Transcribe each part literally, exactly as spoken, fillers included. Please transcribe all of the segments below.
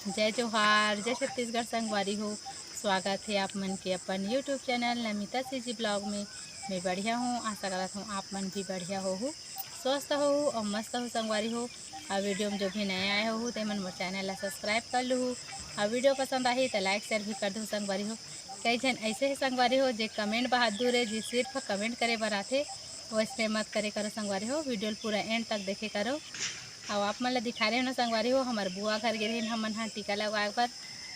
जय जोहार, जय छत्तीसगढ़ संगवारी हो। स्वागत हे आप मन के अपन YouTube channel Namita CG blog में। मैं बढ़िया हूँ, आशा करत हूँ आप मन भी बढ़िया होहू, स्वस्थ होहू और मस्त हो संगवारी हो। और वीडियो में जो भी नया आए होहू ते मन मोर चैनल ला सब्सक्राइब कर लूहू। और वीडियो पसंद आही तो लाइक शेयर भी कर दू संगवारी हो। कई झन ऐसे ही संगवारी हो जे कमेंट बहादुर है, जे सिर्फ कमेंट करे बर आथे, वैसने मत करे करो संगवारी हो। वीडियो ल पूरा एंड तक देखे करो। अउ आप मन ल दिखा रहे हो ना संगवारी हो, हमर बुआ घर गे रहिन हमन ह टीका लगवाए बर।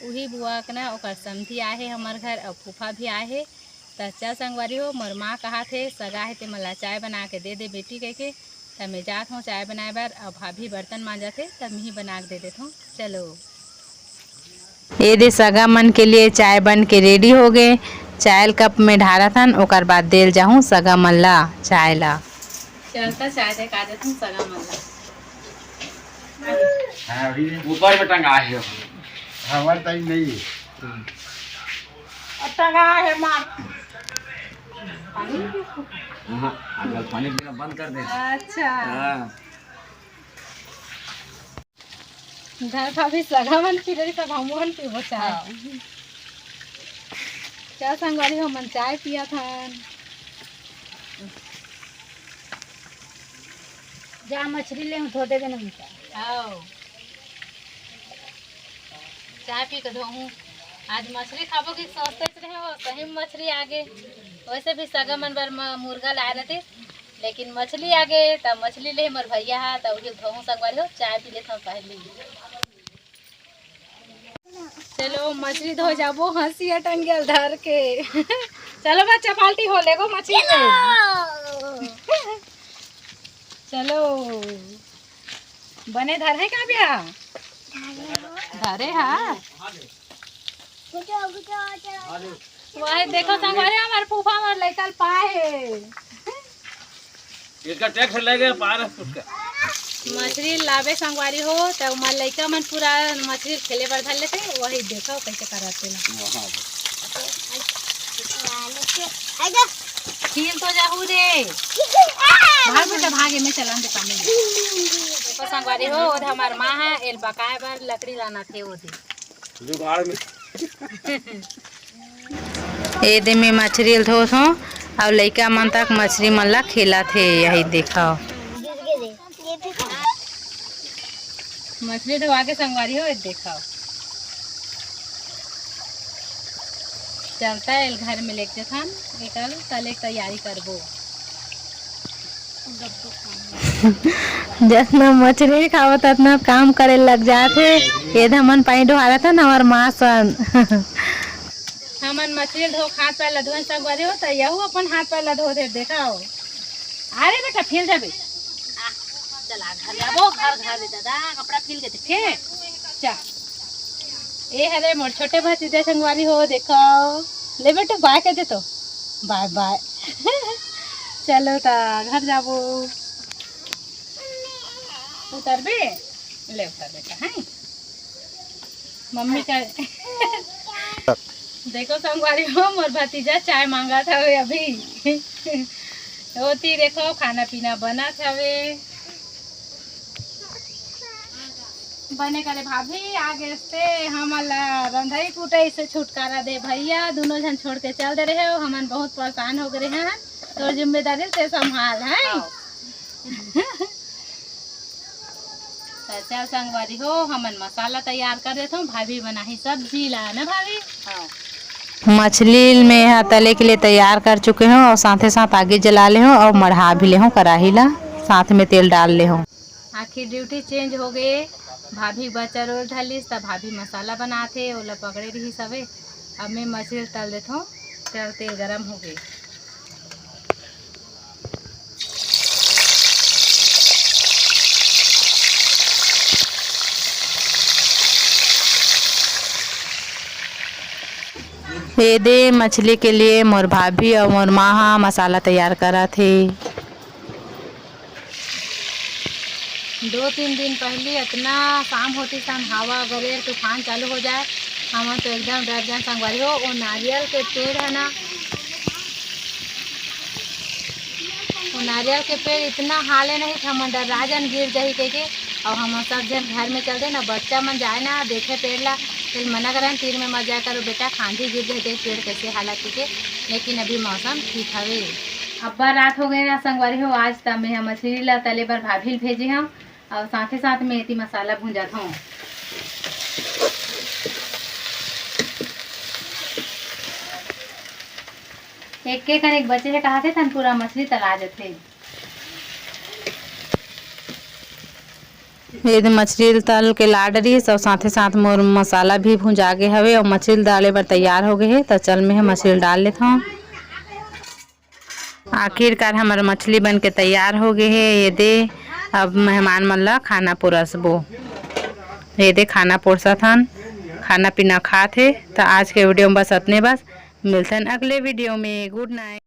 उही बुआ के ना ओकर समधी आए हे हमर घर अउ फूफा भी आए हे। त चल संगवारी हो, मोर माँ कहा थे सगा हे ते मन ला चाय बना के दे दे बेटी कह के। त मैं जात हूँ चाय बनाए बर, अउ भाभी बर्तन मांजत हे त मैं ही बना के दे देत हूँ। चलो। ये दे सगा मन के लिए चाय बन के रेडी हो गए। चाय ल कप में ढारत हन, ओकर बाद देल जाहूं सगा मन ला चाय ला। चलता चाय दे का देत हूं सगा मन ला। हाँ, अभी ऊपर में टंगा है। हमारे टाइम नहीं है। और टंगा है मार। पानी नहीं पियो? हाँ, अगर पानी पीना बंद कर दे। अच्छा। हाँ। घर का भी सगा मन पी रही, तब हम मन पीबो चाय। हाँ। चल संगवारी हो, मन चाय पिया थन। जा मछली ले धो देबे ना मिटा। हाँ। चाय पी के धोहूँ। आज मछली खाबो कि सोचते रहे हो, सही में मछली आगे। वैसे भी सगा मन बर म-, मुर्गा लाए रहते, लेकिन मछली आगे, तब मछली ले मोर भैया हा, तब उही धोहूँ संगवारी हो, चाय पी लेथन पहले। चलो, मछली धो जाबो, हंसिया टंगिया धर के। चलो बच्चा, पाल्टी हो लेगो मछली में। चलो, बने धर है का बिया? धरे हा। वही देखो संगवारी, हमारे फूफा हमारे लइका ल पाए हे। इसका टैक्स लगेगा, पार है उसका। मछली लाबे संगवारी हो, त हमारे लइका मन पूरा मछली खेले बर धर लेते, वही देखो कैसे करते ना। खील तो जाहू रे। भाग बेटा, भागे में चलन दे पानी। देखो संगवारी हो, वो हमार माँ है, एल पकाए बर लकड़ी लाना थे वो दे। जुगाड़ में। ए दे में मछरी ल धोत हों, अउ लइका मन तक मछरी मन ला खिलात हे। यही देखव, मछरी धोवा के संगवारी हो, ए देखव, चलता है घर में लेके जथन, एकल तले तैयारी करबो। जतना मछरी खावत, अतना काम करे लग जात हे। ये हमन पानी डोहारत हन, हमर माँ सन। हमन मछरी धो, हाथ पैर ला धोए संगवारी हो, त यहू अपन हाथ पैर ला धो दे, देखव। अरे बेटा, फैल जाबे। आ, चल, आ, घर जाबो, घर, घर रे दादा, कपड़ा फैल गए थे, फैल। चा। ए हरे मोर छोटे भतीजा संगवारी हो, देखव। ले बेटू, बाय कह दे तो। बाय, बाय। चलो त घर जाबो। उतरबे? ले उतर बेटा, हैं? मम्मी का देखो संगवारी हो, मोर भतीजा चाय मांगत हवे अभी। ओती देखो, खाना पीना बनत हवे। बने करे भाभी, आगे से हमन ला रंधई कुटई से छुटकारा दे भैया। दोनों झन छोड़ के चल दे रहे हो, हमन बहुत परेशान हो गए हैं। तोर जिम्मेदारी ते संभाल, हैं? हाँ। त चल संगवारी हो, हमन मसाला तैयार कर देथन, भाभी बनाही सब्जी ला, ना भाभी? हाँ। मछली में हा तले के लिए तैयार कर चुके हों अउ साथे साथ आगी जला ले हों अउ मढ़ा भी ले हों कराही ला, साथ में तेल डाल ले हों। आखिर ड्यूटी चेंज हो गए, भाभी बच्चा रोल धलिस, त भाभी मसाला बनाथे, ओला पकड़े रहिस हवे। अब मैं मछली तल देथों, चल तेल गरम हो गए। ये दे मछली के लिए मोर भाभी अउ मोर माँ हा मसाला तैयार करत हे। दो तीन दिन पहली इतना शाम होती शाम हवा गरेर तूफान चालू हो जाए, हमन तो एकदम डर जान संगवारी हो। वो नारियल के पेड़ है ना, वो नारियल के पेड़ इतना हाले नहीं था, हमन डर राजन गिर जाही कह के। अउ हम सब झन घर में चलते ना, बच्चा मन जाए ना देखे पेड़ ला, तेल मना करन, "तीर में मत जाए करो बेटा, खांधी गिर जाए, देख पेड़ कैसे हालत के।" लेकिन अभी मौसम ठीक हवे। अब्बड़ रात हो गए ना संगवारी हो, आज त मैं ह मछली ला तले बर भाभी ल भेजे हव, अउ साथे साथ में एती मसाला भूंजत हव। एक के कन एक बचे हे कहाथे, तन पूरा मछली तला जथे। ये दे मछली ल तल के ला डरिस अउ साथे साथ मोर मसाला भी भुंजा गे हवे अउ मछली ल डाले बर तैयार हो गे हे। त चल मैं ह मछली ल डाल लेथव। आखिरकार हमर मछली बन के तैयार हो गे हे। ये दे अब मेहमान मन ला खाना परोसबो। ये दे खाना परोसत हन, खाना पीना खात हे। त आज के वीडियो में बस अतने बस। मिलथन अगले वीडियो में। गुड नाइट।